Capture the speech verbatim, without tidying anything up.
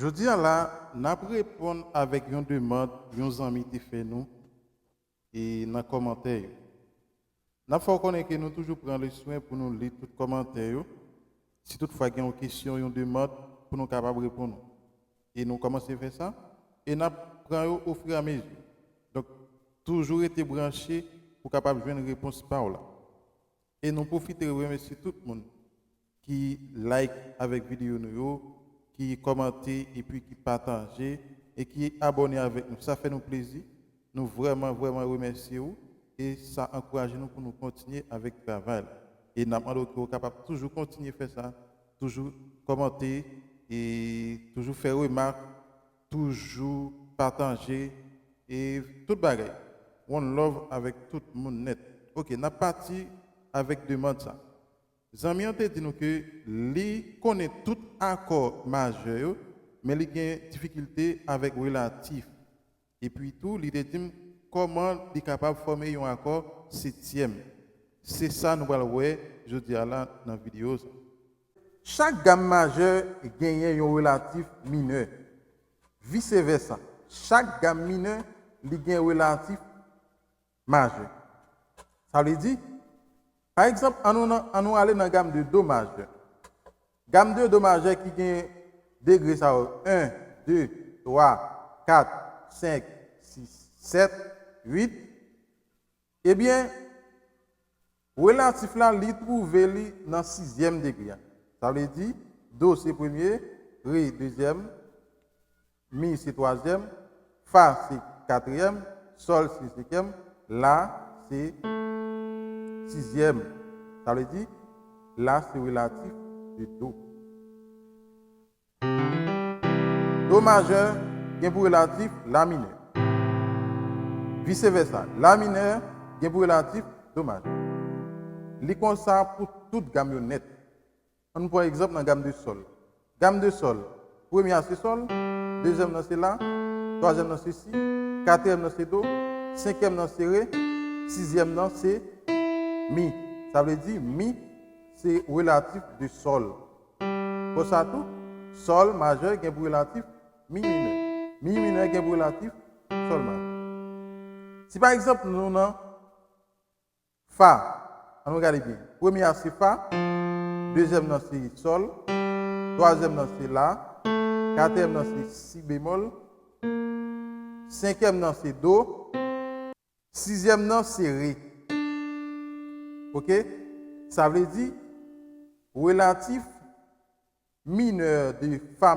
Jodi a la, n ap reponn avèk yon demann yon zanmi te fè nou e nan kòmantè yo. N ap fè w konnen ke nou toujou pran le swen pou nou li tout kòmantè yo. Si toutfwa gen yon kesyon, yon demann, pou nou kapab reponn ou. E nou kòmanse fè sa, e n ap pran yo ofiramezi. Donk, toujou rete branche pou kapab jwenn repons pa w la. E nou pwofite remèsye tout moun ki like avèk videyo nou yo, ki kòmante epi ki pataje e ki abòne avèk nou. Sa fè nou plezi. Nou vrèman, vrèman remèsye w e sa ankouraje nou pou nou kontinye avèk travay la. E n ap mande w ke w kapab toujou kontinye fè sa, toujou kòmante e toujou fè remak, toujou pataje e tout bagay. One love avèk tout moun nèt. Oke, n ap pati avèk demann sa. Zanmi an te di nou ke li konnen tout akò majè yo, men li gen difikilte avèk relatif. Epi tou, li te di m kòman li kapab fòme yon akò setyèm. Se sa nou pral wè jodi a la nan videyo sa. Chak gam majè genyen yon relatif minè. Vise vèsa, chak gam minè, li gen relatif majè. Sa vle di, pa egzanp, ann nou nan, ann nou ale nan gam de do majè. Gam de do majè ki gen degre sa yo, en, de, twa, kat, senk, sis, sèt, uit. Ebyen, relatif la, li twouve li nan sizyèm degre a. Sa vle di, do se premye, re dezyèm, mi se twazyèm, fa se katriyèm, sòl se senkyèm, la se sizyèm. Sa vle di, la se relatif de do. Do majè gen pou relatif la minè. Vise vèsa, la minè gen pou relatif do majè. Li konsa pou tout gam yo nèt. Ann pran egzanp nan gam de sòl. Gam de sòl, premye a se sòl, dezyèm nan se la, twazyèm nan se si, katriyèm nan se do, senkyèm nan se re, sizyèm nan se mi. Sa vle di mi se relatif de sòl. Konsa tou, sòl majè gen pou relatif mi minè. Mi minè gen pou relatif sòl majè. Si pa egzanp nou nan fa, ann nou gade byen. Premye a se fa, dezyèm nan se sòl, twazyèm nan se la, katriyèm nan se si bemòl, senkyèm nan se do, sizyèm nan se re. Oke? Sa vle di relatif minè de fa